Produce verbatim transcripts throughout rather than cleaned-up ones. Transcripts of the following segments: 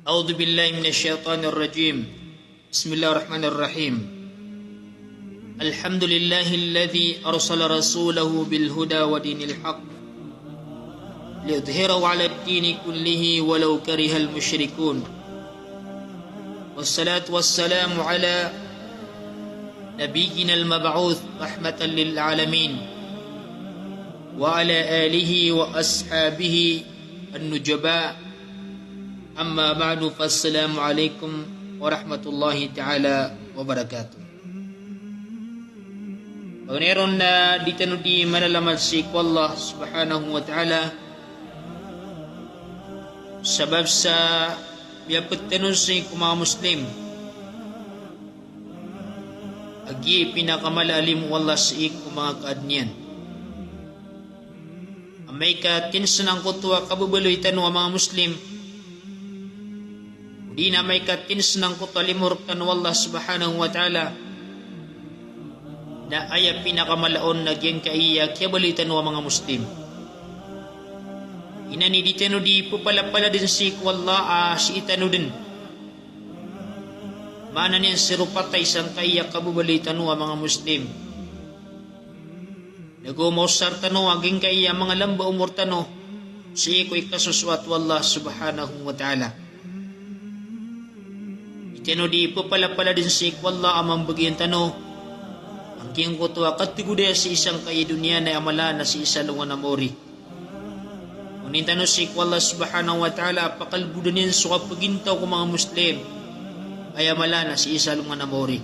أعوذ بالله من الشيطان الرجيم. بسم الله الرحمن الرحيم. الحمد لله الذي أرسل رسوله بالهدى ودين الحق ليظهره على الدين كله ولو كره المشركون. والصلاة والسلام على نبينا المبعوث رحمة للعالمين وعلى آله وأصحابه النجباء. أما بعد، فالسلام عليكم ورحمة الله تعالى وبركاته. Pangni ron na di tano di malalamat sii ko Allah Subhanahu wa Ta'ala, sabap sa miyapd tano sii ko manga Muslim a giya i pinakamala a limo o Allah sii ko manga kaadn iyan. Amay ka tinsnan angkoto a kababaloy tano a manga Muslim, odi na amay ka tinsnan angkoto a limo rktano o Allah Subhanahu wa Ta'ala, na aya pinakamala on na giyangkaya kiyabaloy tano a manga Muslim. Inani di tano di pphalapaladn sii ko Allah a sii tano dn, maana niyan sii ropatay sangkaya kababaloy tano a manga Muslim. Nago maosar tano a giyangkaya manga lamba omor tano sii ko ikasosoat o Allah Subhanahu wa Ta'ala. Di tano di pphalapaladn sii ko Allah a mambagian tano a giyangkoto a katgoda sii sangkaya doniya na aya mala na sii sa alongan a maori. Pangnin tano sii ko Allah Subhanahu wa Ta'ala a pakalbodan iyan so kapagintaw ko manga Muslim a aya mala na sii sa alongan a maori.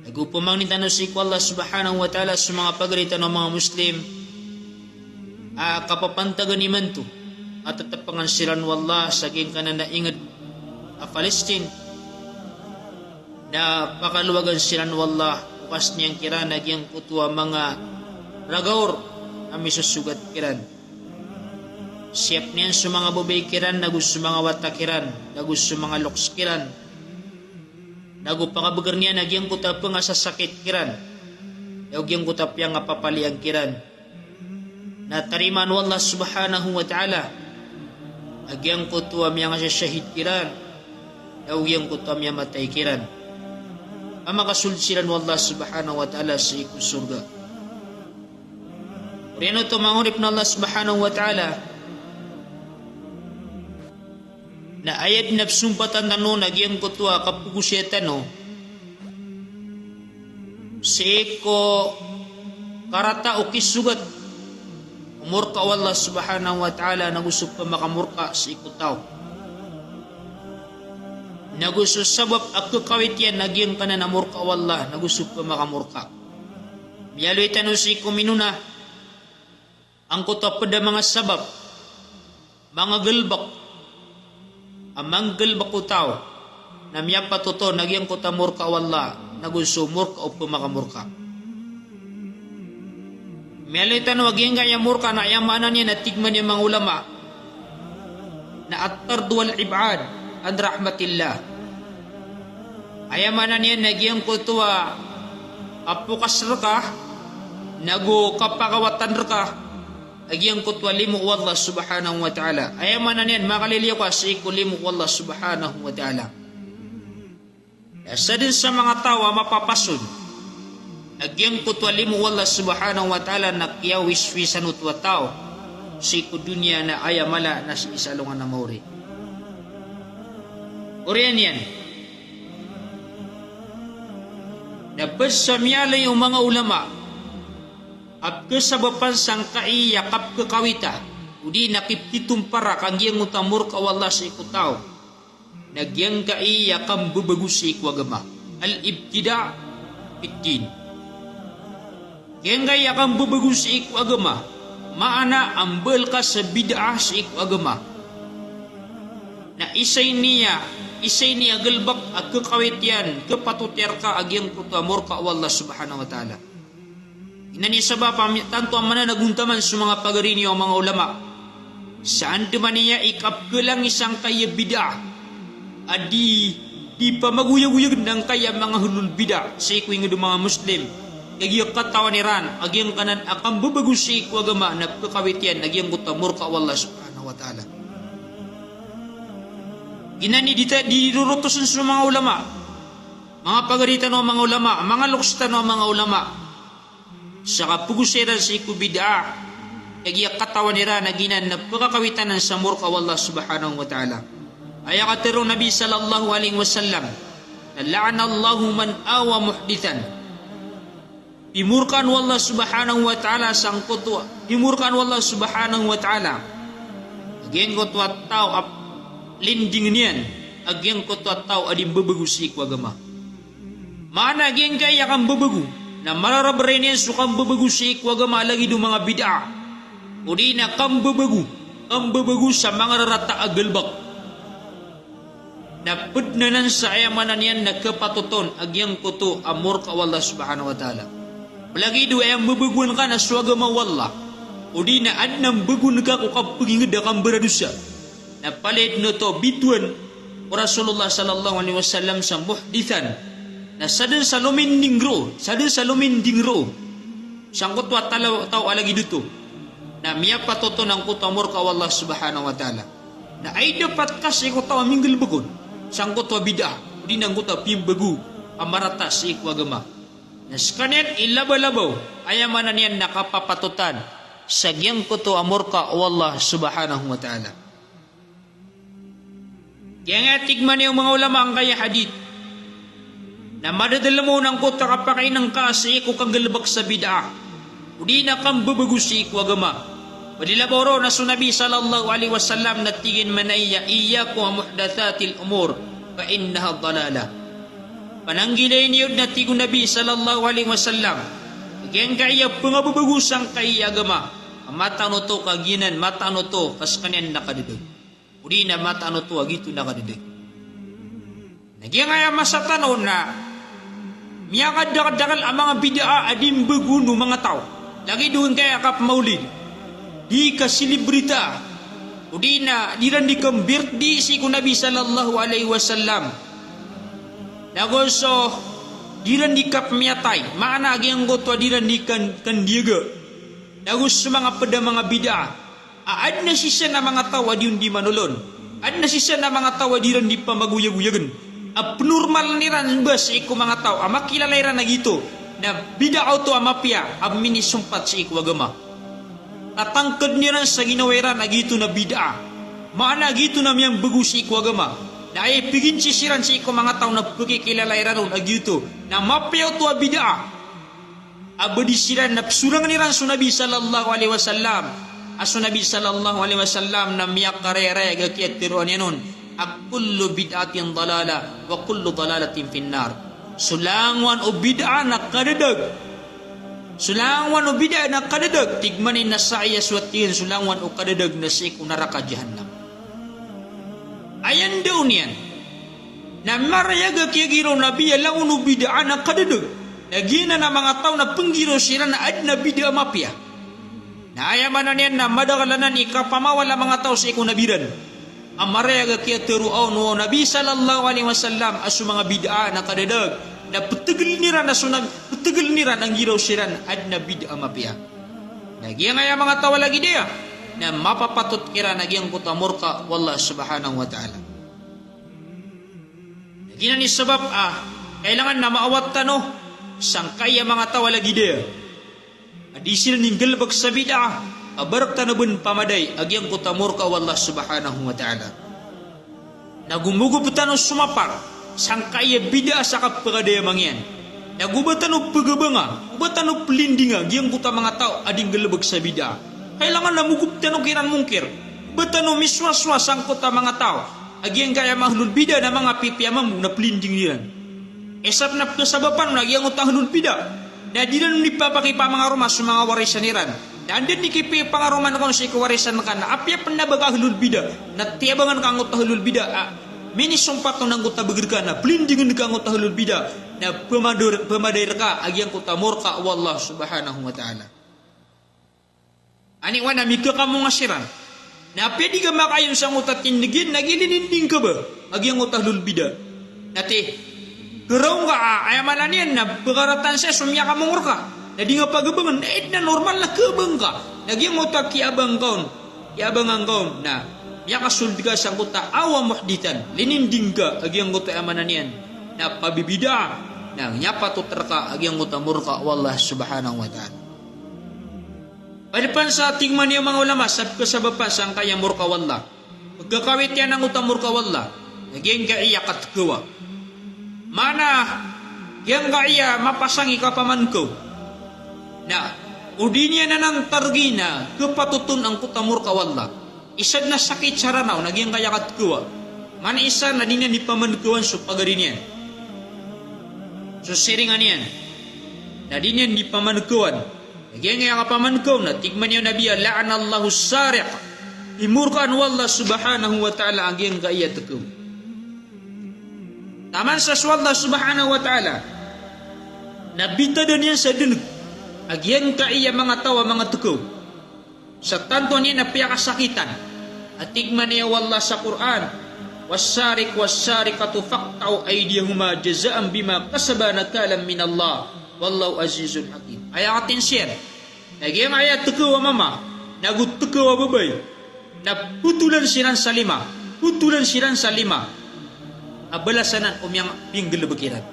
Nago pmangnin tano sii ko Allah Subhanahu wa Ta'ala so manga pagari tano a manga Muslim a kapapantagan imanto a tatpangan siran o Allah sa giyangkanan a ingd a Palestine, na pakalowagan siran o Allah, okasn iyan kiran a giyangkoto a manga ragaor a misosogat kiran. Siyapn iyan so manga babay kiran, nago so manga wata kiran, nago so manga loks kiran. Nago pakabgr iyan a giyangkoto a pngasasakit kiran, nago giyangkoto a piyangapapalian kiran. Na tarimaan o Allah Subhanahu wa Ta'ala a giyangkoto a miyangasashahid kiran, nago giyangkoto a miyamatay kiran. Pamakasold siran o Allah Subhanahu wa Ta'ala sii ko sorga. Oriyan oto manga oripn o Allah Subhanahu wa Ta'ala, na aya dn a pzompatan tano na giyangkoto a kapagosaya tano sii ko karata o kisogat o morka o Allah Subhanahu wa Ta'ala, nago so pmakamorka sii ko taw. Nago so sabap a kakawit iyan a giyangkanan a morka o Allah, nago so pmakamorka. Miyaaloy tano sii ko minona angkoto a pd a manga sabap, manga galbk a manggalbk o taw na miyapatot on a giyangkoto a morka o Allah, nago so morka o pmakamorka. Miyaaloy tano a giyangkaya morka na aya maana niyan a tig man iyan manga ulama na at-tard wal ib'ad an rahmatillah. Aya maana niyan na giyangkoto a kapokas rka, nago kapakawatan rka a giyangkoto a limo o Allah Subhanahu wa Ta'ala. Aya maana niyan, makaliliyo ka sii ko limo o Allah Subhanahu wa Ta'ala. Na sadn sa manga taw a mapapason a giyangkoto a limo o Allah Subhanahu wa Ta'ala na kiyawiswisan oto a taw sii ko doniya na aya mala na sii sa alongan a maori. Oriyan iyan, na pd sa miyaaloy o manga ulama a pkhasabapan sangkai a kapkhakawita odi na kiptitompara ka giyangkoto a morka o Allah sii ko taw na giyangkai a kambabago sii ko agama. Al-ibtida' fid din. Giyangkai a kambabago sii ko agama, maana a mbal ka sa bid'ah sii ko agama. Na isa ini a, isa ini a galbk a khakawit iyan, khapatot iyan rka a giyangkoto a morka o Allah Subhanahu wa Ta'ala. Inani sabap a mi-, tanto a mananagontaman so manga pagari niyo a manga ulama sa andamanaya i kapkhalangi sangkai a bid'ah a di, di pamagoyagoyagn angkai a manga ahlul bid'ah sii ko ingd o manga Muslim. Kagiya katawan iran a giyangkanan a kambabago sii ko agama na khakawit iyan a giyangkoto a morka o Allah Subhanahu wa Ta'ala. Giyanan i di ta, di rorotosen so manga ulama. Manga pagari tano a manga ulama, manga loks tano a manga ulama. Sa kapegosay iran sii ko bid'ah, kagiya katawan iran a giyanan na pekakawitan sa morka o Allah subhanahu wa ta'ala. Aya katharo o Nabi sallallahu alaihi wasallam, na la'anallahu man awa muhdithan. Pimorkaan o Allah subhanahu wa ta'ala sangkoto, pimorkaan o Allah subhanahu wa ta'ala a giyangkoto a taw a lindingen iyan a giyangkoto a taw a di mbebago sii ko agama. Maana giyangkaya kambebago na mararaberay niyan so kambebago sii ko agama lagid o manga bid'ah. O di na kambebago, kambebago sa manga rarata a galebek. Na ped anan sa aya maana niyan na kepatoton a giyangkoto a morka o Allah subhanahu wa ta'ala. Lagid o aya mbebagoan ka na so agama o Allah. O di na aden a mbebagoan ka ko kapeginged a kambaradosa. Na palaya den oto bitowan o Rasulullah sallallahu alaihi wasallam sa muhdithan. Na saden sa lominding roo, saden sa lominding roo sangkoto a tala-, taw a lagid oto. Na miyapatoton angkoto a morka o Allah subhanahu wa ta'ala. Na aya dapat ka sii ko taw a minggalebek on sangkoto a bid'ah, o di na angkoto a pimbago a marata sii ko agama. Na sekaniyan i labalabaw, aya maana niyan na kapapatotan sa giyangkoto a morka o Allah subhanahu wa ta'ala. Giyangkaya tig mambo o manga ulama angkaya hadith na madadelem on angkoto a kapakaineng ka sii ko kanggalebek sa bid'ah, o di na kambebago sii ko agama. Ped i labaw roo na so Nabi sallallahu alaihi wasallam na tig iyan mambo a, iyyakum wa muhdathatil umur, fa innaha dalalah. Pananggilai niyo den, a tig o Nabi sallallahu alaihi wasallam, giyangkaya pengabebago sangkaya agama. Mataan oto ka giyanan, mataan oto ka sekaniyan na kadedeg. O di na mataan oto a giyoto na kadedeg. Na giyangkaya masa tano na miyakadakeldakel a manga bid'ah a di mbebago o manga taw. Lagid o giyangkaya kapmaulid, di kaselebrita, o di na di iran di kambirthday sii ko Nabi sallallahu alaihi wasallam. Nago so di iran di kapmiyatay, maana giyangkoto a di iran di kan-, kandiyaga. Nago so manga ped a manga bid'ah a aden a sii san a manga taw a di on di manolon. Aden a sii san a manga taw a di iran di pamagoyagoyagen. A penormal iran ba sii ko manga taw a makilala iran a giyoto na bid'ah oto a mapiya a minisompat sii ko agama. Tatangked iran sa ginawa iran a giyoto na bid'ah. Maana giyoto na miyambebago sii ko agama. Na aya piginsi siran sii ko manga taw na pekikilala iran on a giyoto na mapiya oto a bid'ah. A ba di siran na pesorangen iran so Nabi sallallahu alaihi wasallam. A so Nabi sallallahu alaihi wasallam na miyakarayarayag a kiyateroa niyan on a kullu bid'atin dalalah wa kullu dalalatin fin nar. So langowan o bid'ah na kadedeg. So langowan o bid'ah na kadedeg. Tig mambo na sa aya so tig iyan so langowan o kadedeg na sii ko naraka jahannam. Aya ndaw niyan na marayag a kiyagiraw o Nabi a langon o bid'ah na kadedeg. Na giyanan a manga taw na penggiraw siran a aden a bid'ah a mapiya. Na aya maana niyan na madakel anan i kapamawala a manga taw sii ko Nabi iran a marayag a kiyatero on o Nabi sallallahu alaihi wasallam a so manga bid'ah na kadedeg. Na petegelen iran a so na, petegelen iran a nggiraw siran a aden a bid'ah a mapiya. Na giyangkaya manga taw a lagid aya na mapapatot kiran a giyangkoto a morka o Allah subhanahu wa ta'ala. Giyanan i sabap a kailangan na maawat tano sangkaya manga taw a lagid aya a di siran nggalebek sa bid'ah, a ba rek tano ben pamadai a giyangkoto a morka o Allah subhanahu wa ta'ala. Na gomogop tano somapar sangkaya bid'ah sa kapekadayamang iyan. Na go ba tano pegabanga, go ba tano pelindinga giyangkoto a manga taw a di nggalebek sa bid'ah. Kailangan na mogop tano kiran mongkir. Go ba tano misowasowa sangkoto a manga taw a giyangkaya manga ahlul bid'ah na manga pipiya mambo na pelindingen iran. Isap na pesabapan on a giyangkoto a ahlul bid'ah na di iran di papakipamangaroma so manga warisan iran. Na anda di kipipangaroman ka on sii ko warisan ka na apiya pen na ba ka ahlul bid'ah, na tiyabangan ka angkoto a ahlul bid'ah, a minisompat on angkoto a beger ka, na pelindingen ka angkoto a ahlul bid'ah, na pemador-, pemadai reka a giyangkoto a morka o Allah subhanahu wa ta'ala. Aniwan a mikakamonga siran. Na apiya di ka makaayon sangkoto a tindeg iyan, na giya lininding ka ba a giyangkoto a ahlul bid'ah. Na ti, keraw ngka a, aya maana niyan na pekaratan saya so miyakamongo reka. Na di nga pagabangen, na ed na normal na kabang ka. Na giyangkoto a kiyabang ka on, kiyabang ka on, na miyakasold ka sangkoto a aw a muhdithan, lininding ka a giyangkoto a aya maana niyan na pabibid'ah, na miyapatot rka a giyangkoto a morka o Allah subhanahu wa ta'ala. Pd pn sa tig man iyan o manga ulama sa pkhasabapan sangkaya morka o Allah, pkhakawit iyan angkoto a morka o Allah, na giyangkaya katkawa. Maana, giyangkaya mapasang i kapamankaw na o di niyan anan targi na khapatoton angkoto a morka o Allah. Isa dn a sakit sa Ranaw na giyangkaya katkawa. Maana isa na di niyan di pamankawan so pagari niyan, so siringan iyan, na di niyan di pamankawan. Na giyangkaya kapamankaw na tig man iyan o Nabi a, "La'anallahu sariq." Pimorkaan o Allah subhanahu wa ta'ala a giyangkaya tkaw. Taman sa so Allah subhanahu wa ta'ala na bitadan iyan sa dnk a giyangkaya manga taw a manga tkaw sa tanto niyan a piyakasakitan. A tig man iyan o Allah sa Qur'an, "Was-sariqu was-sariqatu faqta'u aydiyahuma jaza'an bima kasaba nakalan minallah, wallahu azizun hakim." Aya katinsiyan na giyangkaya tkaw a mama nago tkaw a babay na potolan siran sa lima, potolan siran sa lima a balasan anan o miyanggalbk iran.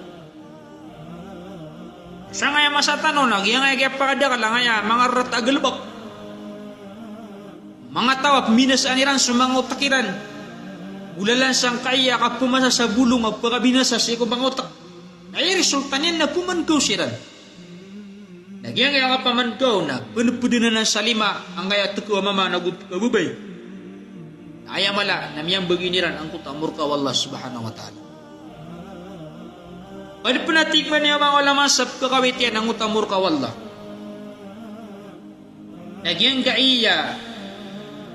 Sangkaya masa tano na giyangkaya kiyapakadakl angkaya manga rarata a galbk, manga taw a pminasaan iran so manga otk iran. Golalan sangkaya kapmasa sa bolong a pkabinasa sii ko manga otk. Na aya resulta niyan na pmankaw siran. Na giyangkaya kapamankaw na pnpdn anan sa lima angkaya tkaw a mama nago tkaw a babay. Na aya mala na miyambgi iran angkoto a morka o Allah subhanahu wa ta'ala. Pd pn a tig man iyan o manga ulama sa pkhakawit iyan angkoto a morka o Allah na giyangkaya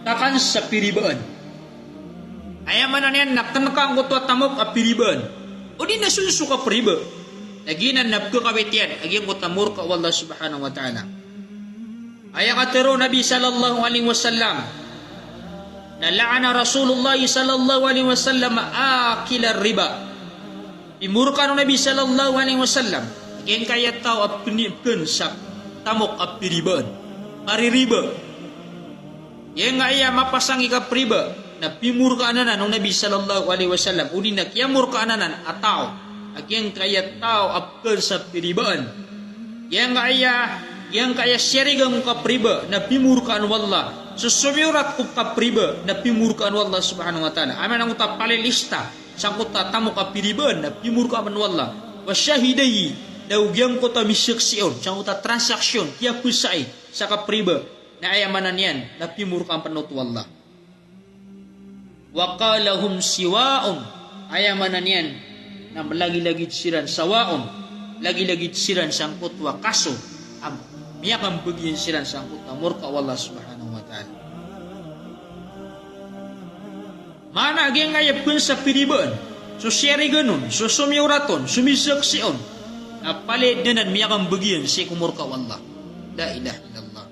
takan sa piribaan. Aya maana niyan na kn ka angkoto a tamok a piribaan, odi na so so kapriba. Na giyanan na pkhakawit iyan a giyangkoto a morka o Allah subhanahu wa ta'ala. Aya katharo o Nabi sallallahu alaihi wasallam na la'ana Rasulullah sallallahu alaihi wasallam akilar riba. Pimorkaan o Nabi sallallahu alaihi wasallam a giyangkaya taw a pnipn sa tamok a piribaan, kaririba. Giyangkaya mapasang i kapriba na pimorkaan anan o Nabi sallallahu alaihi wasallam, odi na kiyamorkaan anan a taw a giyangkaya taw a pn sa piribaan. Giyangkaya, giyangkaya siyarigan ko kapriba na pimorkaan o Allah. So somiyawrat ko kapriba na pimorkaan o Allah subhanahu wa ta'ala. Aya maana angkoto a palilista sangkoto a tamok a piribaan na pimorkaan o Allah. Wa shahidayhi, na o giyangkoto a misaksi on sangkoto a transaksyon, kiyapasai sa kapriba, na aya maana niyan na pimorkaan pn oto o Allah. Wa qala hum siwa'un, aya maana niyan na lagilagid siran, sawa'un, lagilagid siran sangkoto a kaso a miyakambgiyan siran sangkoto a morka o Allah subhanahu wa ta'ala. Maana giyangkaya pn sa piribaan, so siyarigan on, so somiyawrat on, so misaksi on, na palaya dn anan miyakambgiyan sii ko morka o Allah. La ilaha illallah.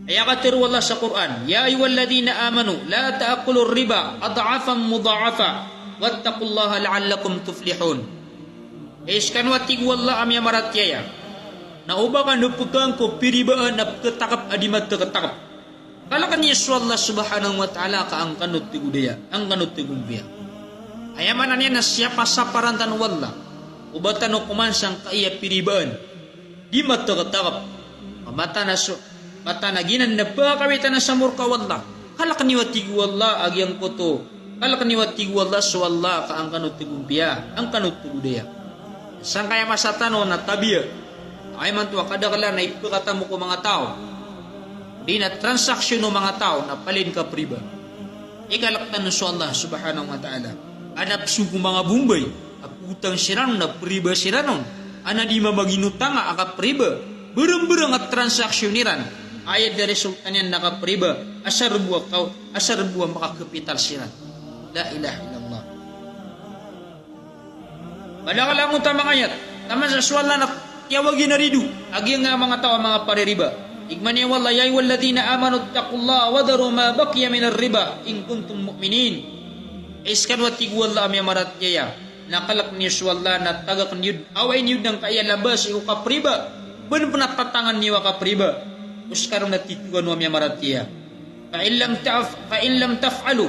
Aya katharo o Allah sa Qur'an, "Ya ayyuhalladhina amanu la ta'kulur riba ad'afan mudha'afa wattaqullaha la'allakum tuflihun." Hay skano, a tig o Allah, a miyamaratiyaya, na oba kano pkangko piribaan a pkhatakp a di mataktakp. Kalkn iyo so Allah subhanahu wa ta'ala ka an kano tigodaya, an kano tigompiya. Aya maana niyan na siyapasaparan tano o Allah, oba tano koman sangkaya piribaan di mataktakp. Mataan a so, mataan a giyanan na pkhakawit anan sa morka o Allah. Kalkn iyo, a tig o Allah, a giyangkoto. Kalkn iyo, a tig o Allah, so Allah ka an kano tigompiya, an kano tigodaya. Sangkaya masa tano na tabiya, aya imanto a kadaklan a ipkhatamok o manga taw, di na transaksyon o manga taw na palaya dn kapriba. Ikalk tano so Allah subhanahu wa ta'ala a na psong ko manga Bombay a pgotang siran on, na priba siran on, a na di mamaginotanga a kapriba. Brngbrng a transaksyon iran, aya dn a resulta niyan na kapriba, asar bo a kaw, asar bo a makakapital siran. La ilaha illallah. Madakl angkoto a manga ayat, taman sa so Allah na kiyawagi na rido a giyangkaya manga taw a manga paririba. Tig man iyan o Allah, "Ya ayyuhalladhina amanu ittaqullaha wa dharu ma baqiya minar riba in kuntum mu'minin." Hay skano, a tig o Allah, a miyamaratiyaya, na kalkn iyo so Allah na tagakn iyo, awain iyo dn angkaya laba sii ko kapriba, ba pn a tatangan niyo a kapriba, o skano na tito kano a miyamaratiyaya. Fa in lam taf-, fa in lam taf'alu,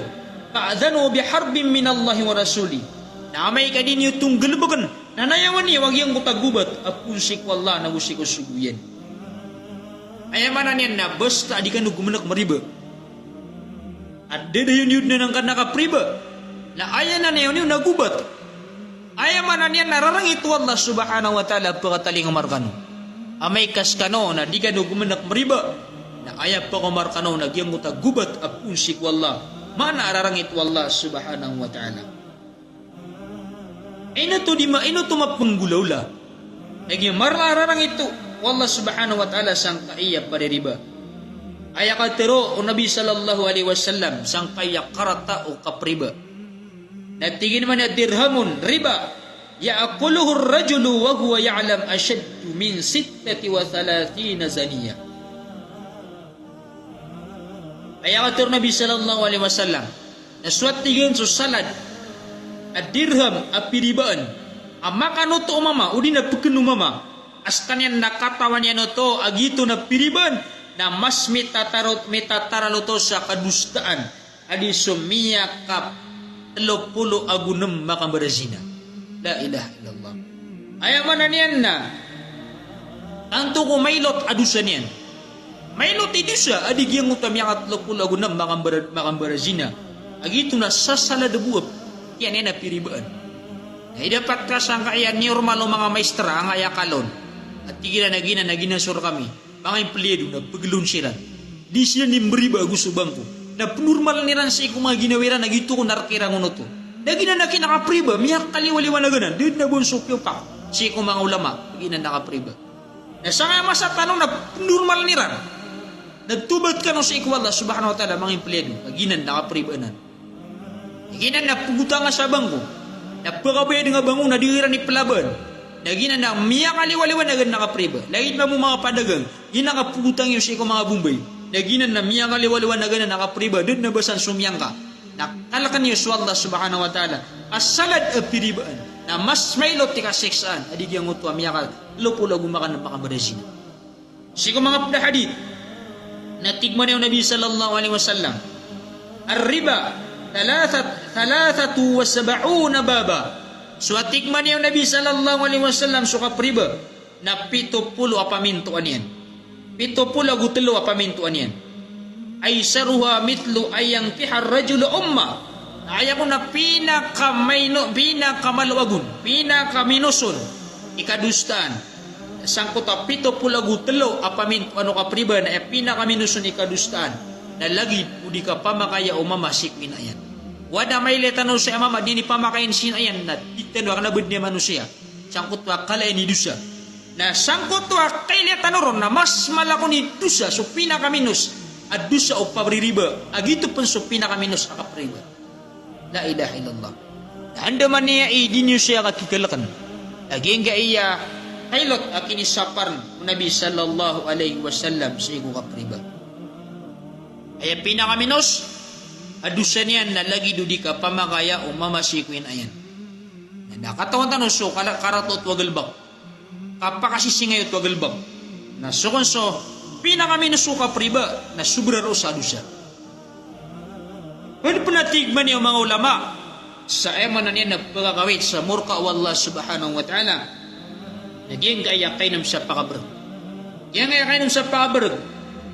fa'dhanu bi harbin minallahi wa rasulih. Na amay ka di niyo tonggolbkn, na nayawan iyo a giyangkoto a gobat a poon sii ko Allah nago sii ko sogo iyan. Aya maana niyan na basta a di kano gomnk mriba. A da dayon iyo dn angkanan a kapriba. Na aya na nayawan iyo na gobat. Aya maana niyan na rarangit o Allah subhanahu wa ta'ala a pkatalingoma rkano. Amay ka skano na di kano gomnk mriba, na aya pkaoma rkano na giyangkoto a gobat a poon sii ko Allah. Maana a rarangit o Allah subhanahu wa ta'ala. Ino oto di ma-, ino oto mapnggolawla? Lagid a marla a rarangit o Allah subhanahu wa ta'ala sangkai a paririba. Aya katharo o Nabi sallallahu alaihi wasallam sangkai a karata o kapriba. Na tig iyan mambo a dirhamun riba, ya'kuluhur rajulu wa huwa ya'lam, ashaddu min sittati wa thalathina zaniya. Aya katharo o Nabi sallallahu alaihi wasallam, na so a tig iyan so salad a dirham a piribaan, a makan oto o mama, odi na pkn o mama, a skaniyan na katawan iyan oto a giyoto na piribaan, na mas mitatarot-, mitataralo oto sa kadosaan a di so miyakatlo polo ago nem makambarazina. La ilaha illallah. Aya maana niyan na tanto ko mailot a dosa niyan. Mailot i dosa a di giyangkoto a miyakatlo polo ago nem makambara-, makambarazina. A giyoto na sasalad bo a, kiyan iyan a piribaan. Na idapat ka sangkai a niyormal o manga maistra angkaya kalon. A tig iran a giyanan, a giyanan so rkami manga empleyado na pglon siran. Di siran di mriba ago so bangko. Na pnormal iran sii ko manga ginawa iran a giyoto kon a rk iran on oto. Na giyanan a kinakapriba, miyakaliwaliwanag anan. Da dn a ba on so piyopak sii ko manga ulama, giyanan a kapriba. Na sangkaya masa tano na pnormal iran. Na tobat kano sii ko Allah subhanahu wa ta'ala manga empleyado, a giyanan a kapriba anan. Giyanan na pgotanga sa bangko, na pkabayad nga bangko na di iran iplabaan. Na giyanan na miyakaliwaliwanag anan a kapriba. Lagid mambo manga padagang, giyanan a kapgotang iyo sii ko manga Bombay. Na giyanan na miyakaliwaliwanag anan a kapriba, da dn a ba san so miyangka. Na kalkn iyo so Allah subhanahu wa ta'ala a salad a piribaan, na mas mailot i kasiksaan a di giyangkoto a miyakatlo polo ago makan nem makambarazina. Sii ko manga pd a hadith na tig mambo o Nabi sallallahu alaihi wasallam, "Ar-riba thalathat-, thalathatu wa sab'una baba." So a tig mambo o Nabi sallallahu alaihi wasallam so kapriba na pito polo a pamintoan iyan. Pito polo ago tlo a pamintoan iyan. "Aisaruha mithlu an yankiha ar-rajulu umma." Aya kon a pinakamaino-, pinakamaloag on, pinakaminos on i kadosaan. Sangkoto a pito polo ago tlo a pamintoan o kapriba na aya pinakaminos on i kadosaan na lagid o di kapamakaya o mama sii ko ina iyan. Wada mailay tano sa mama di niyan pamakayan si ina iyan na di tano a kna ba dn iyan manosiya. Sangkoto a kala iyan i dosa. Na sangkoto a kailay tano ron na mas mala kon i dosa so pinakaminos a dosa o paririba, a giyoto pn so pinakaminos a kapriba. La ilaha illallah. Na andamanaya i di niyo saya kakikalkn a giyangkaya kailot a kinisapar o Nabi sallallahu alaihi wasallam sii ko kapriba. Aya pinakaminos a dosa niyan na lagid o di kapamakaya o mama sii ko ina iyan. Na katawan tano so kala-, karata oto a galbk. Kapakasisingay oto a galbk. Na so kon so pinakaminos o kapriba na sobra roo sa dosa. Pd pn a tig mambo o manga ulama sa aya maana niyan na pkakawit sa morka o Allah subhanahu wa ta'ala na giyangkaya kainem sa pakabrg. Giyangkaya kainem sa pakabrg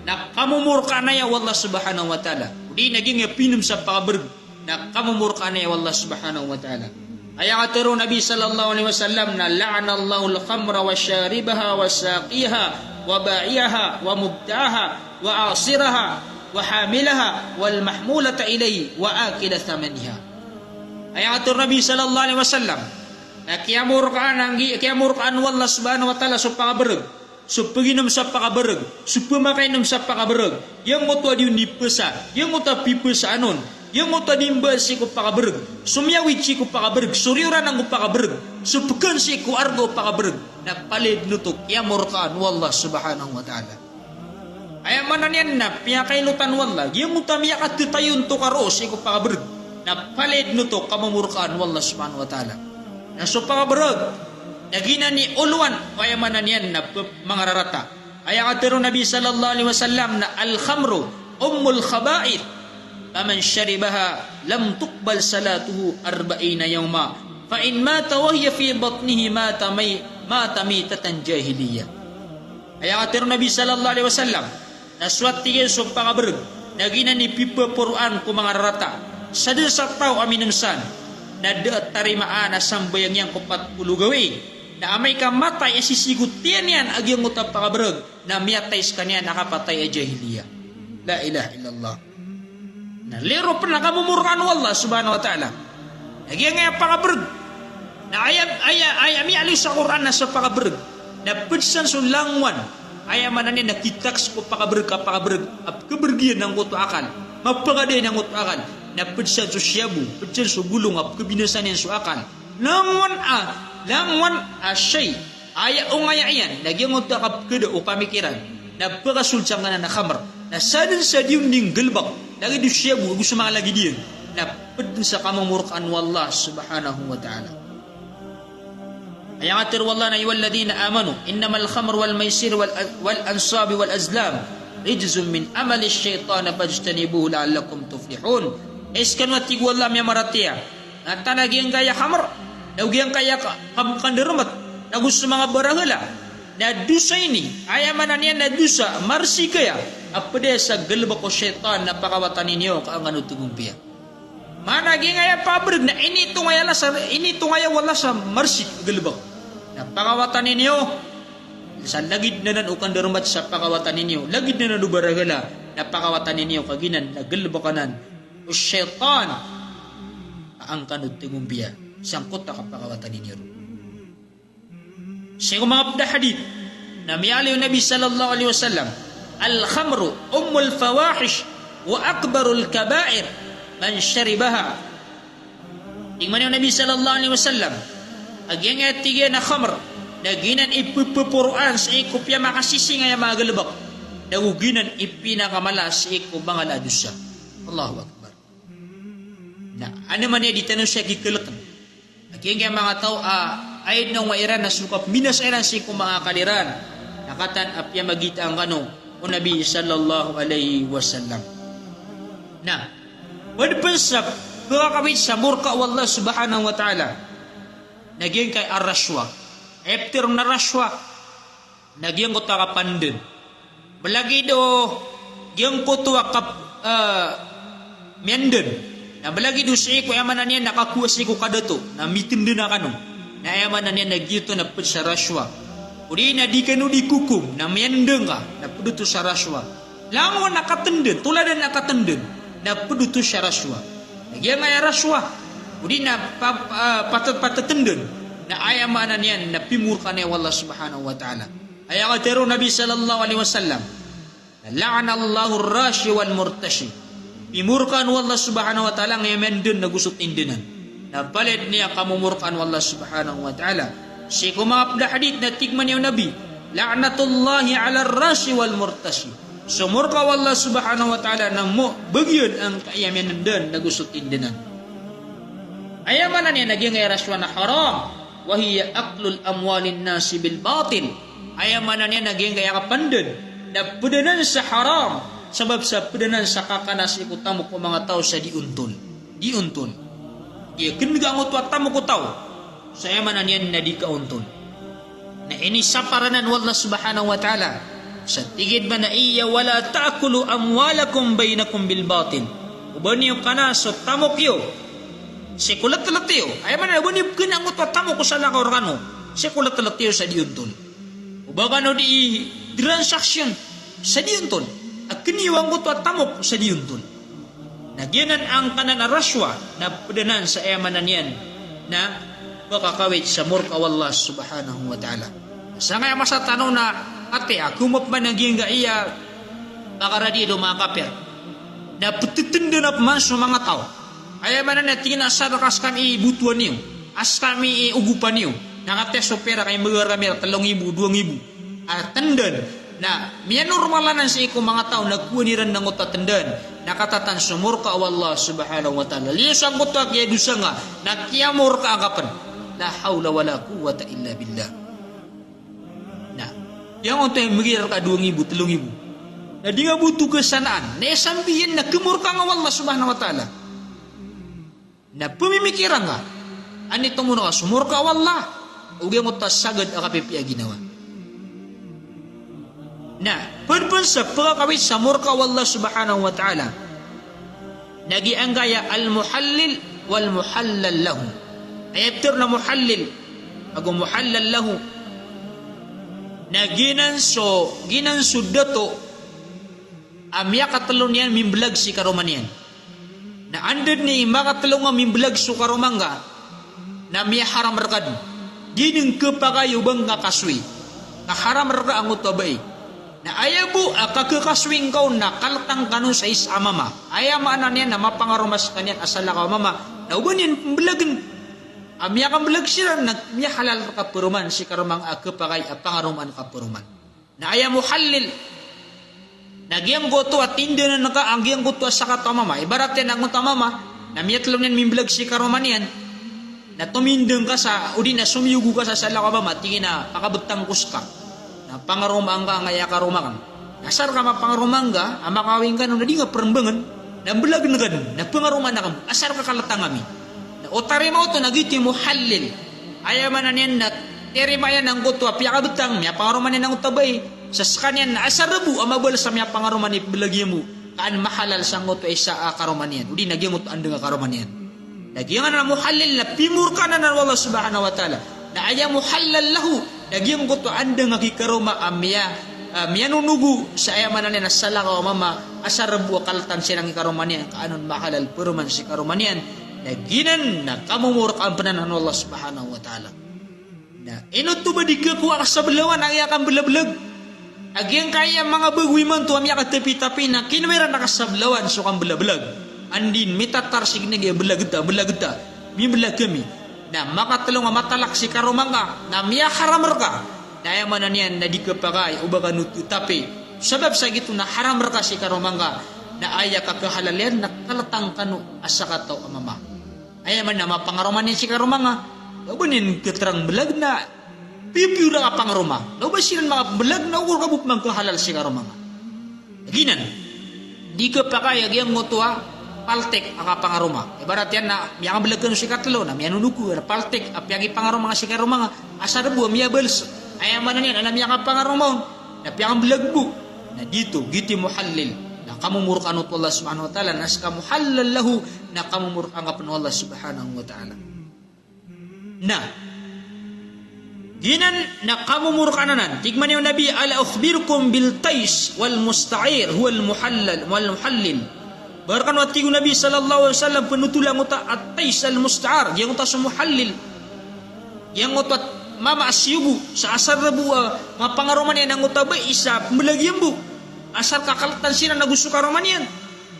na kamomorkaan aya o Allah subhanahu wa ta'ala. Odi na giyangkaya pinem sa pakabrg na kamomorkaan aya o Allah subhanahu wa ta'ala. Aya katharo o Nabi sallallahu alaihi wasallam na, "La'anallahul khamra wa sharibaha wa saqiha wa ba'i'aha wa mubta'aha wa asiraha wa hamilaha wal mahmulata ilaihi wa akila thamaniha." Aya katharo o Nabi sallallahu alaihi wasallam na kiyamorkaan anggi-, kiyamorkaan o Allah subhanahu wa ta'ala so pakabrg, so pginom sa pakabrg, so pmakainem sa pakabrg. Giyangkoto a di on ipasa, giyangkoto a pipasaan on, giyangkoto a di mbaan sii ko pakabrg, so miyawid sii ko pakabrg, so riyoranan ko pakabrg, so pkaan sii ko arga o pakabrg, na palaya dn oto kiyamorkaan o Allah subhanahu wa ta'ala. Aya maana niyan na piyakailotan o Allah giyangkoto a miyakatatayon oto ka roo sii ko pakabrg, na palaya dn oto kamomorkaan o Allah subhanahu wa ta'ala. Na so pakabrg na giyanan i olowan o aya maana niyan na p-, mangararata. Aya katharo o Nabi sallallahu alaihi wasallam na, "Al-khamru ummul khaba'ith, faman sharibaha lam tuqbal salatuhu arba'ina yawma, fa in mata wa hiya fi batnihi mata may-, mata mitatan jahiliyyah. Aya katharo o Nabi sallallahu alaihi wasallam, na so, tig iyan, so pakabrg na giyanan i pipaporoan ko manga rarata, sadn sa taw a minom san, na da a tarimaan a sambayang iyan ko pat polo gawii, na amay ka matay a sisii ko tiyan iyan a giyangkoto a pakabrg, na miyatay skaniyan a kapatay a jahiliyyah. La ilaha illallah. Na liro pn a kamomorkaan o Allah subhanahu wa ta'ala. Na giyangkaya pakabrg. Na aya, aya, aya miyaaloy sa Qur'an na so pakabrg na pd san so langowan. Aya maana niyan na kitaks ko pakabrg a pakabrg a pkhabrg iyan angkoto a akal. Mapakadai angkoto a akal. Na pd san so shabu, pd san so bolong a pkhabinasa niyan so akal. Langowan a, langowan a shay. Aya ongaya iyan na giyangkoto a kapkhada o pamikiran na pkasold sangkanan a khamr, na sadn sa di on dii nggalbk, lagid o shabu ago so manga lagid iyan, na pd sa kamomorkaan o Allah subhanahu wa ta'ala. Aya katharo o Allah na, "Ya ayyuhalladhina amanu, innamal khamru wal maisiru wal, wal ansabu wal azlamu rijsun min amali shaytan fajtanibuhu la'allakum tuflihun." Hay skano a, tig o Allah, a miyamaratiyaya, na antaa na giyangkaya khamr, na giyangkaya ka-, kam-, kandarmat, na go so manga barahala, na dosa ini, aya maana niyan na dosa, marsik aya, a pd sa galbk o shaytan, na pakawatani niyo ka an kano tigompiya. Maana giyangkaya pakabrg na initongaya o Allah sa, initongaya o Allah sa marsik, galbk. Na pakawatani niyo, sa lagid anan o kandarmat sa pakawatani niyo, lagid anan o barahala, na pakawatani niyo ka giyanan na galbk anan o shaytan ka an kano tigompiya sangkoto a kapakawatani niyo ron. Sii ko manga pd a hadith na miyaaloy o Nabi sallallahu alaihi wasallam, "Al-khamru ummul fawahish wa akbarul kaba'ir, man sharibaha." Tig mambo o Nabi sallallahu alaihi wasallam a giyangkaya, tig iyan, a khamr na giyanan i pphoroan sii ko piyamakasisingaya a manga galbk, na go giyanan i pinakamala sii ko manga mala a dosa. Allahu Akbar. Na andamanaya di tano saya kikalkn a giyangkaya manga taw a aya dn a ongaya iran na so kapmbinasa iran sii ko manga akal iran, na kataan a piyamagitaan kano o Nabi sallallahu alaihi wasallam. Na pd pn sa pkakawit sa morka o Allah subhanahu wa ta'ala na giyangkaya a rashwa. Aya ptharoon a rashwa na giyangkoto a kapandn. Mlagid o giyangkoto a kap-, eh, miyandn. Na mlagid o sii ko, aya maana niyan na kakowa sii ko kadato, na mitndn a kano. Na aya maana niyan na giyoto na pd sa rashwa. Odi na di kano di kokom, na miyandn ka, na pd oto sa rashwa. Langon a katndn, toladan a katndn, na pd oto sa rashwa. Na giyangkaya rashwa, odi na pa-, pa-, patat-, patatndn, na aya maana niyan na pimorkaan o Allah subhanahu wa ta'ala. Aya katharo o Nabi sallallahu alaihi wasallam, "La'anallahu ar-rashi wal murtashi." Pimorkaan o Allah subhanahu wa ta'ala angkaya miyandn ago so tindnan. Na palaya dn aya kamomorkaan o Allah subhanahu wa ta'ala. Sii ko manga pd a hadith na tig mambo o Nabi, "La'natullahi 'alar rashi wal murtashi." So morka o Allah subhanahu wa ta'ala na mo-, bagian angkaya miyandn ago so tindnan. Aya maana niyan na giyangkaya rashwa na haram. Wa hiya aklul amwalin nasi bil batil. Aya maana niyan na giyangkaya kapandn na pd anan sa haram, sabap sa pd anan sa kakana sii ko tamok o manga taw sa di ontol. Di ontol. Giya kndga angkoto a tamok o taw sa, aya maana niyan na di kaontol. Na inisapar anan o Allah subhanahu wa ta'ala sa tig iyan mambo a, "Wala ta'kulu amwalakum bainakum bil batil." O ba niyo kana so tamok iyo sii ko ltlt iyo. Aya maana, o ba niyo pkn angkoto a tamok o salakaw rkano sii ko ltlt iyo sa di ontol. O ba kano di transaction sa di ontol. A kn iyo angkoto a tamok sa di ontol. Na giyanan angkanan a rashwa na pd anan sa, aya maana niyan na pkakawit sa morka o Allah subhanahu wa ta'ala. Sangkaya masa tano na ati a komapman a giyangkaya pakaradiya o manga kapir. Na pthatndn a pman so manga taw. Aya maana niyan, tig iyan a, "Sadn ka, a skami i botowan iyo, a skami i ogopan iyo." Na katii so pira, ka imbgay rkami rka tlo nggibo, dowa nggibo a tndn. Na miyanormal anan sii ko manga taw na kowaan iran angkoto a tndn. Na katii tan so morka o Allah subhanahu wa ta'ala. Liyo sangkoto a kiyadosa ngka, na kiyamorka angka pn. La hawla wala quwwata illa billah. Na giyangkoto a imbgay rka dowa nggibo, tlo nggibo. Na di nga bo oto kasanaan. Na aya sambiyan na kemorka nga o Allah subhanahu wa ta'ala. Na pemimikira nga. Antonaa i tomon ka so morka o Allah. Ogaid oto a sagad a kapipiya a ginawa. Na, ped pen sa pekakawit sa morka o Allah subhanahu wa ta'ala. Na giyangkaya al-muhallil wal-muhallal lahu. Aya petero na muhallil, ago muhallal lahu. Na giyanan so, giyanan so dato a miyakatelo niyan mimbelag si karoma niyan. Na anda den i makatelo nga mimbelag so karoma nga, na miyaharam reka den. Di den kepakay o ba ngka kasoy. Ka haram reka angkoto a bai. Na aya bo a kakekasoi ngka on na kaletang kano sa isa a mama. Aya maana niyan na mapangaroma sekaniyan a salakaw a mama. Na o ba niyan pembelagen a miyakambelag siran na miyahalal reka peroman si karoma nga a kepakay a pangaromaan ka peroman. Na aya muhallil. Na giyangkoto a tindanan ka a giyangkoto a sakataw a mama. Ibarat iyan angkoto a mama na miyatelo niyan mimbelag si karoma niyan. Na tomindang ka sa, odi na somiyogo ka sa salakaw a mama, tig iyan a pakabetang ko seka. Na pangaromaan ka angkaya karoma aken. Na asar ka mapangaroma angka a makawing kano na di nga perembangen. Na mbelagen ka den, na pangaromaan aken. Asar ka kaletang ami. Na o tarima oto na giyoto i muhallil. Aya maana niyan na tarima iyan angkoto a piyakabetang, miyapangaroma niyan angkoto a bai. Sa sekaniyan na asar bo a mabales a miyapangaroma niyan i pembelag iyan bo. Ka an mahalal sangkoto a isa a karoma niyan. Odi na giyangkoto a anda nga karoma niyan. Na giyanan a muhallil na pimorkaan anan o Allah subhanahu wa ta'ala. Na aya muhallal lahu, na giyangkoto a anda nga kikaroma a miya, a miyanonogo sa aya maana niyan a salakaw a mama, asar bo a kaletan siran i karoma niyan, ka an on mahalal peroman si karoma niyan. Na giyanan na kamomorkaan pen anan o Allah subhanahu wa ta'ala. Na ino oto ba di kekowa ka sablawan a giyangkaya kambelabelag? A giyangkaya manga bago imanto a miyakatapitapi na kinowa iran a kasablawan so kambelabelag. Anda i mitatar sii kena giya belag ta, belag ta, mimbelag kami. Na makatelo nga matalak si karoma nga, na miyaharam reka. Na aya maana niyan na di kepakay o ba kano oto tapi. Sabap sa giyoto na haram reka si karoma nga. Na aya kakehalal iyan na kaletang kano a sakataw a mama. Aya maana na mapangaroma niyan si karoma nga. Ka o ba niyan keterang belag na pipiyo reka pangaroma. Na o ba siran manga pembelag na o reka bo pman kehalal si karoma nga. Giyanan. Di kepakay a giyangkoto a paltik a kapangaroma. Ibarat iyan na miyakambelag kano si katelo na miyanonogo, paltik a piyakipangaroma nga si karoma nga. Asar bo a miyabales. Aya maana niyan na miyakapangaroma on. Na piyakambelag bo. Na giyoto, giyoto i muhallil. Na kamomorkaan oto o Allah subhanahu wa ta'ala, na seka muhallal lahu, na kamomorkaan ka pen o Allah subhanahu wa ta'ala. Na giyanan na kamomorkaan anan. Tig mambo o Nabi, "Ala ukhbirukum bil tais wal musta'ir huwal muhallal, wal muhallil." Ba rekano, a tig o Nabi sallallahu alaihi wasallam, penotola angkoto a tais al musta'ar, giyangkoto a so muhallil. Giyangkoto a mama a siyogo, sa asar bo a mapangaroma niyan angkoto a bai sa pembelag iyan bo. Asar ka kaletan siran ago so karoma niyan.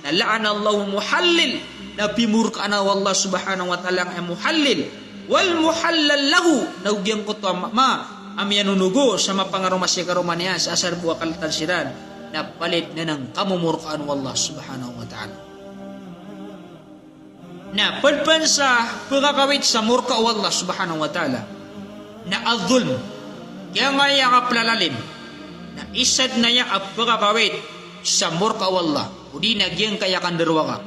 Na la'anallahu muhallil, na pimorkaan o Allah subhanahu wa ta'ala angkaya muhallil. Wal muhallal lahu, na giyangkoto a mama a miyanonogo sa mapangaroma si karoma niyan sa asar bo a kaletan siran. Na palid anan a kamomorkaan o Allah subhanahu wa ta'ala. Na ped pen sa pekakawit sa morka o Allah subhanahu wa ta'ala na adh-dhulm. Giyangkaya kaplalalim. Na isa den aya a pekakawit sa morka o Allah. Odi na giyangkaya kandarowaka.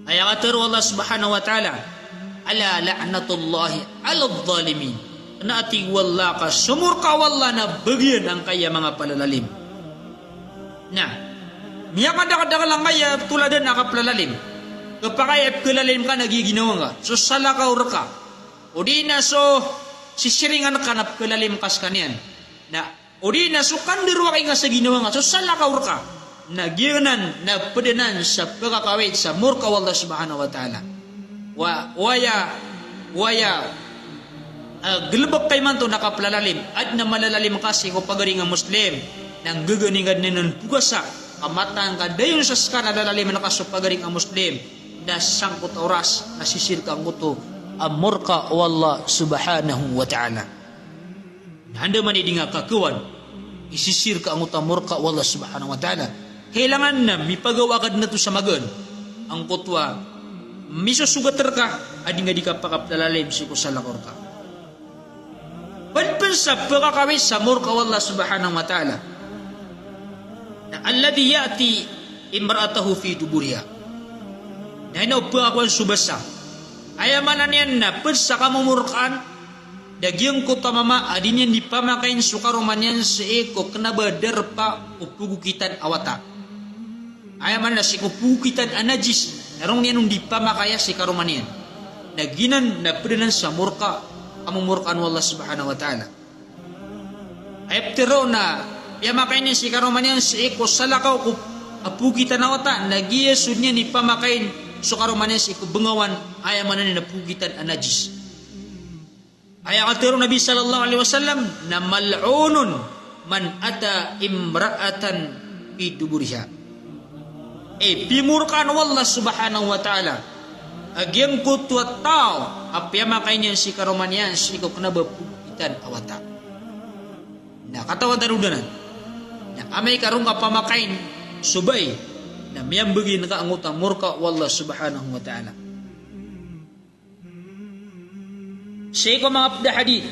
Aya katero o Allah subhanahu wa ta'ala, "Ala la'natullahi aladh dhalimin." Kena a tig o Allah ka so morka o Allah na bagian angkaya manga palalalim. Na miyakadakdakel angkaya toladan a kaplalalim. Kepakay a pekalalim ka na giya ginawa nga, so salakaw reka, odi na so sisiringan ka na pekalalim ka sekaniyan. Na odi na so kandarowaki nga sa ginawa nga, so salakaw reka. Na giyanan na ped anan sa pekakawit sa morka o Allah subhanahu wa ta'ala. Wa, waya, waya, ah, galebek ka imanto na kaplalalim, aden a malalalim ka sii ko pagari nga Muslim, na nggegeni nga den anan pogasa, ka mataan ka dayon sa seka na lalalimen ka so pagari nga Muslim, na sangkoto a oras na sisir ka angkoto a morka o Allah subhanahu wa ta'ala. Na andamanaya i di nga kakewan i sisir ka angkoto a morka o Allah subhanahu wa ta'ala. Kailangan na mipagawa ka den oto sa magaan. Angkoto a misosogat reka a di nga di kapakaplalalim sii ko salakaw reka. Ped pen sa pekakawit sa morka o Allah subhanahu wa ta'ala Na alladhi ya'ti imra'atahu fi duburiha. Na ino pkakowan so basa. Aya maana niyan na pd sa kamomorkaan, na giyangkoto a mama a di niyan di pamakain so karoma niyan sii ko kna ba darpa o pogokitan a wata. Aya maana sii ko pogokitan a najis, na roo niyan on di pamakaya si karoma niyan. Na giyanan na pd anan sa morka, kamomorkaan o Allah subhanahu wa ta'ala. Aya ptharoon na piyamakain iyan si karoma niyan sii ko salakaw ko a pogokitan a wata, na giya so di niyan di pamakain so karoma niyan sii ko bngawan, aya maana niyan na pogokitan a najis. Aya katharo o Nabi sallallahu alaihi wasallam na, "Mal'unun man ata imra'atan fi duburiha." Eh, pimorkaan o Allah subhanahu wa ta'ala a giyangkoto a taw a piyamakain iyan si karoma niyan sii ko kna ba pogokitan a wata. Na katawan tano dn anan na amay ka roo ngka pamakain so bai, na miyambgi ngka angkoto a morka o Allah subhanahu wa ta'ala. Sii ko manga pd a hadith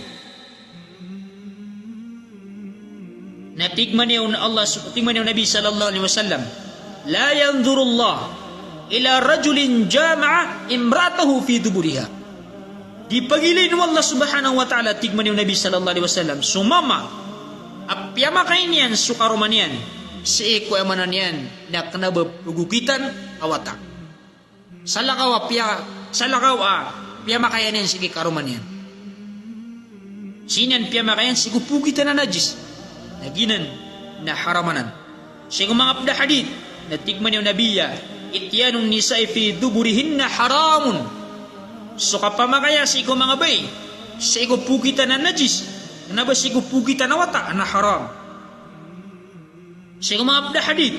na tig mambo o Allah, tig mambo o Nabi sallallahu alaihi wasallam, "La yanzurullahu ila rajulin jama'a imra'atahu fi duburiha." Di pagilayn o Allah subhanahu wa ta'ala, tig mambo o Nabi sallallahu alaihi wasallam, so mama a piyamakain iyan so karoma niyan sii ko aya maana niyan na kna ba pogokitan a wata. Salakaw a piya, salakaw a piyamakain iyan sii ki karoma niyan. Sii niyan piyamakain sii ko pogokitan a najis. Na giyanan na haram anan. Sii ko manga pd a hadith na tig mambo o Nabi a, "Ityanun nisa'i fi duburihinna haramun." So kapamakaya sii ko manga bai sii ko pogokitan a najis, kna ba sii ko pogokitan a wata, na haram. Sii ko manga pd a hadith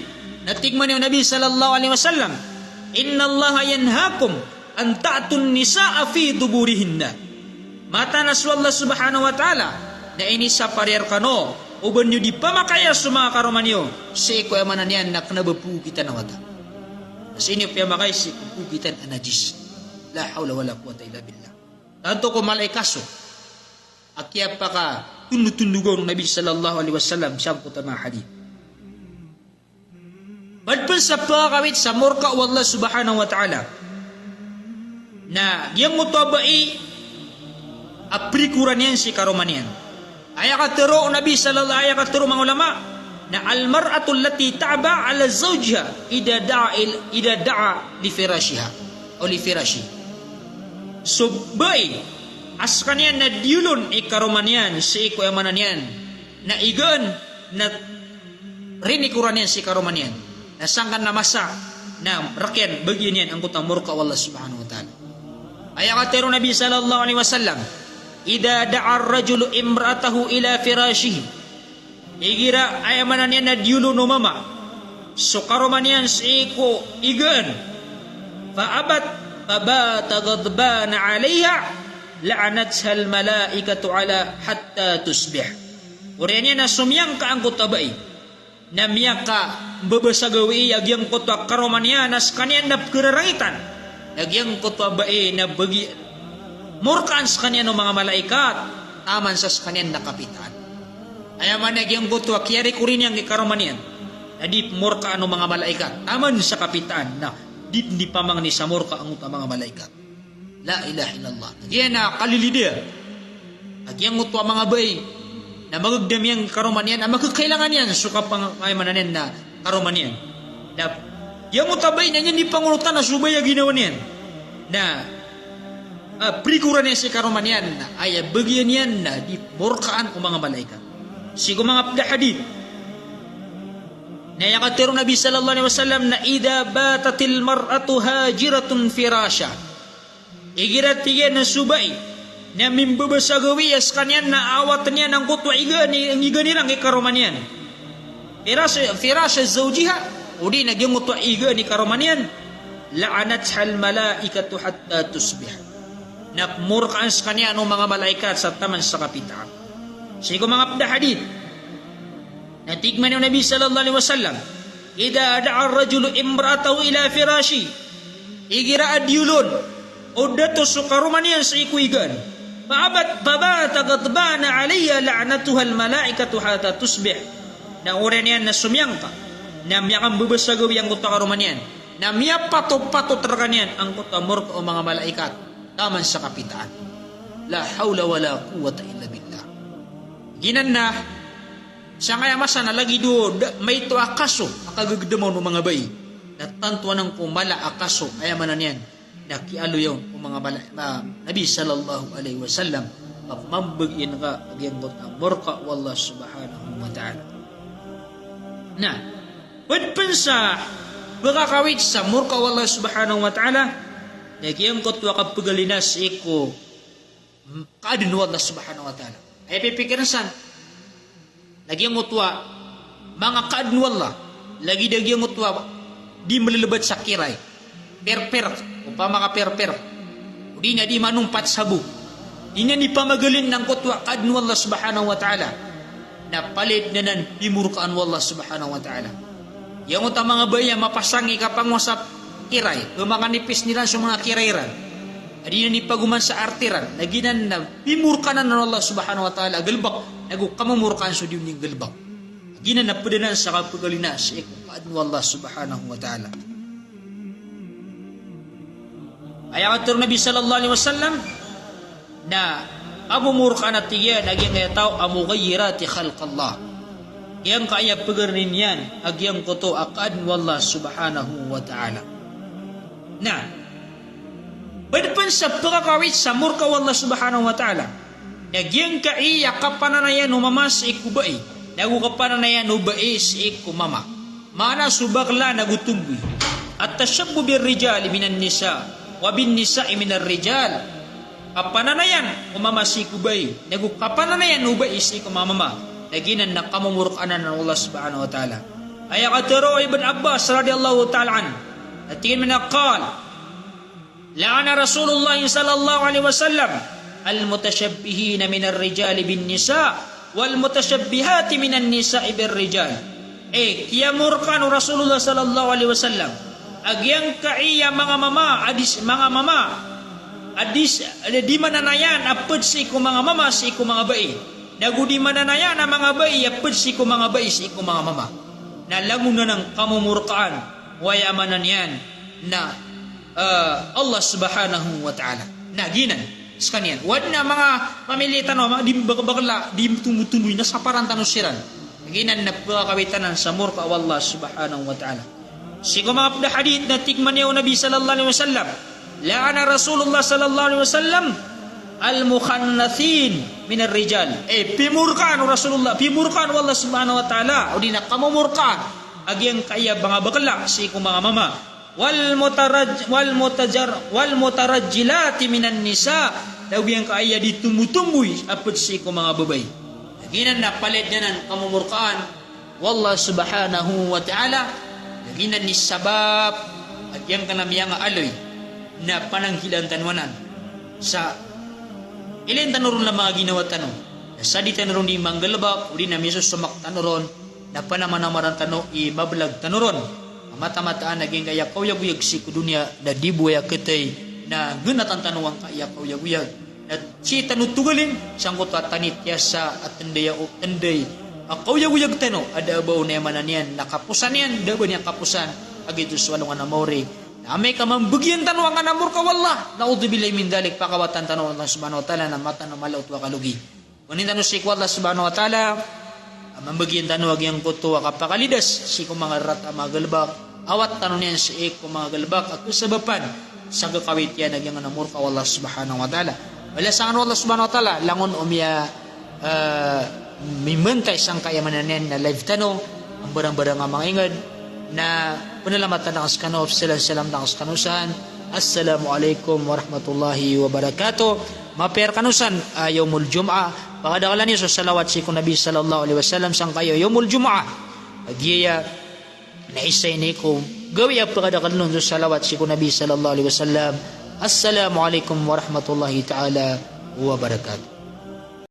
na tig mambo o Nabi sallallahu alaihi wasallam, "Innallaha yanhakum an ta'tun nisa'a fi duburihinna." Mataan a so Allah subhanahu wa ta'ala na inisapar iyan rkano o ba niyo di pamakaya so manga karoma niyo sii ko aya maana niyan na kna ba pogokitan a wata. Sii niyo piyamakay sii ko pogokitan a najis. La hawla wala quwwata illa billah. Tanto ko malaikat so a kiyapakatondotondog o Nabi sallallahu alaihi wasallam sangkoto a manga hadith. Pd pn sa pkakawit sa morka o Allah subhanahu wa ta'ala na giyangkoto a bai a prikoran iyan si karoma niyan. Aya katharo o Nabi sallallahu, aya katharo o manga ulama na, "Al-mar'atu allati ta'ba ala zawjiha idha da'a il-, idha da'a li firashiha, aw li firashi." So bai a skaniyan na diyolon i karoma niyan sii ko aya maana niyan na igaan na rinikoran iyan si karoma niyan, na sangkanan a masa na rk iyan, bagian iyan angkoto a morka o Allah subhanahu wa ta'ala. Aya katharo o Nabi sallallahu alaihi wasallam, "Idha da'a ar-rajulu imra'atahu ila firashihi." Igira aya maana niyan na diyolon o mama so karoma niyan sii ko igaan, fa abat, fa bata ghadbana alaiha, la'anathal malaikatu ala hatta tusbih. Oriyan iyan na somiyangka angkoto a bai na miyakambabasa gawii a giyangkoto a karoma niyan a skaniyan na pkhararangitan, na giyangkoto a bai na bagi, morkaan skaniyan o manga malaikat taman sa skaniyan na kapitaan. Aya maana giyangkoto a kiyarikori niyan ki karoma niyan na di pmorkaan o manga malaikat taman sa kapitaan, na di, di pamangni sa morka angkoto a manga malaikat. La ilaha illallah. Giya na kalilid iyan a giyangkoto a manga bai na magagdam iyan ki karoma niyan a makakailangan iyan so kapang-, aya maana niyan na karoma niyan. Na giyangkoto a bai na niyan di pangolotan a so bai a ginawa niyan na, ah, prikoran iyan si karoma niyan, na aya bagian iyan na di morkaan o manga malaikat. Sii ko manga pd a hadith na aya katharo o Nabi sallallahu alaihi wasallam na, "Idha batatil mar'atu hajiratan firashaha." Igira tig iyan a so bai na mimbabasa gawii a skaniyan na awatan iyan angkoto a igaan i, igaan iran ki karoma niyan. Firash, firasha zawjiha, odi na giyangkoto a igaan i karoma niyan, la'anathal malaikatu hatta tusbih. Na pmorkaan skaniyan o manga malaikat sa taman sa kapitaan. Sii ko manga pd a hadith na tig mambo o Nabi sallallahu alaihi wasallam, "Idha da'a ar-rajulu imra'atahu ila firashihi." Igira a diyolon o dato so karoma niyan sii ko igaan, fa abat, fa bata ghadbana alaiha, la'anatuhal malaikatu hatta tusbih. Na oriyan iyan na somiyangka Na miyakambebes a gawii angkoto a karoma niyan. Na miyapatopatot rekaniyan angkoto a morka o manga malaikat taman sa kapitaan. La hawla wala quwwata illa billah. Giyanan na sangkaya masa na lagid o da, maito a kaso a kagegedama o manga bai. Na tanto anan ko mala a kaso, aya maana niyan na kialoy on o manga mala-, ma-, Nabi sallallahu alaihi wasallam, ka mambagian ka a giyangkoto a morka o Allah subhanahu wa ta'ala. Na ped pen sa pekakawit sa morka o Allah subhanahu wa ta'ala, na giyangkoto a kapegalina sii ko kaadn o Allah subhanahu wa ta'ala. Aya pipikiren san na giyangkoto a manga kaadn o Allah, lagid a giyangkoto a di melelebat sa kiray. Perper, opama ka perper. O di na di manompat sa bo. Di niyan di pamagalin angkoto a kaadn o Allah subhanahu wa ta'ala. Na palaya den anan pimorkaan o Allah subhanahu wa ta'ala. Giyangkoto a manga bai a mapasang i kapangowasa kiray, pemakanipis iran so manga kiray iran. A di niyan di pagoman sa art iran, na giyanan na pimorkaan anan o Allah subhanahu wa ta'ala a galebek, nago kamomorkaan so di on di galebek. Giyanan na ped anan sa kapegalina sii ko kaadn o Allah subhanahu wa ta'ala. Aya katharo o Nabi sallallahu alaihi wasallam, na kamomorkaan a tig iyan a giyangkaya taw a mughayyirati khalqillah. Giyangkaya pegarani niyan a giyangkoto a kaadn o Allah subhanahu wa ta'ala. Na ped pen sa pekakawit sa morka o Allah subhanahu wa ta'ala, na giyangkaya kapananayan o mama sii ko bai, nago kapananayan o bai sii ko mama. Maana so bakla nago tomboy. At-tashabbuh bir-rijali minan nisa, wa bin-nisa'i minar-rijal. Kapananayan o mama sii ko bai, nago kapananayan o bai sii ko manga mama. Na giyanan na kamomorkaan anan o Allah subhanahu wa ta'ala. Aya katharo o Ibn Abbas radiyallahu ta'ala anhu, a tig iyan a qal, la'ana Rasulullah sallallahu alaihi wasallam al-mutashabbihina minar-rijali bin-nisa, wal-mutashabbihati minan-nisa'i bir-rijal. Eh, kiyamorkaan o Rasulullah sallallahu alaihi wasallam a giyangkaya manga mama, a di s-, manga mama a di s-, a di mananayan a ped sii ko manga mama sii ko manga bai, nago di mananayan a manga bai a ped sii ko manga bai sii ko manga mama. Na langon anan kamomorkaan o aya maana niyan na, eh, Allah subhanahu wa ta'ala. Na giyanan sekaniyan. O aden a manga pamilya tano a manga di bak-, bakla, di tombotomboy, na saparan tano siran. Giyanan na pekakawit anan sa morka o Allah subhanahu wa ta'ala. Sii ko manga ped a hadith na tig mambo o Nabi sallallahu alaihi wasallam, la'ana Rasulullah sallallahu alaihi wasallam al-mukhannathin minar-rijal. Eh, pimorkaan o Rasulullah, pimorkaan o Allah subhanahu wa ta'ala, o di na kamomorkaan a giyangkaya manga bakla sii ko manga mama. Wal mutaraj-, wal mutajar-, wal mutarajjilati minan-nisa. Nago giyangkaya di tombotomboy a ped sii ko manga babay. Giyanan na palaya den anan kamomorkaan o Allah subhanahu wa ta'ala. Giyanan i sabap a giyangkanan a miyangaaloy na pananggilaan tano anan sa ilayin tano ron a manga ginawa tano. Na sa di tano ron di manggalebek, o di na misosomak tano ron, na panamanamaran tano i mabelag tano ron. Mataan-mataan a giyangkaya kaoyagoyag sii ko doniya na di bo aya kethay, na genatan tano angkaya kaoyagoyag. Na sii tano togalin sangkoto a tanit iyan sa a tenday a o tenday a kaoyagoyag tano a da a ba on aya maana niyan na kaposan iyan, da a ba niyan kaposan a giyoto so alongan a maori. Na amay ka mambagian tano angkanan a morka o Allah, na'udhubillahi min dhalik, pakawatan tano o Allah subhanahu wa ta'ala na mataan a mala oto a kalogi. Pangnin tano sii ko Allah subhanahu wa ta'ala a mambagian tano a giyangkoto a kapakalidas sii ko manga rarata a manga galebek. Awat tano niyan sii ko manga galebek a kasabapan sa kakawit iyan a giyangkanan a morka o Allah subhanahu wa ta'ala. Balasan o Allah subhanahu wa ta'ala langon o miya, eh, mimantay sangkaya maana niyan na live tano, a mbarangbarang a manga inged, na penalamatan akn sekano, salam-salam akn sekano san. Assalamu alaikum warahmatullahi wabarakatuh. Mapiya rekano san a Yawmul Jumu'ah, pakadakela niyo so salawat sii ko Nabi sallallahu alaihi wasallam sangkaya Yawmul Jumu'ah. Kagiya na isa ini ko gawii a pakadakelen on so salawat sii ko Nabi sallallahu alaihi wasallam. Assalamu alaikum warahmatullahi ta'ala wabarakatuh.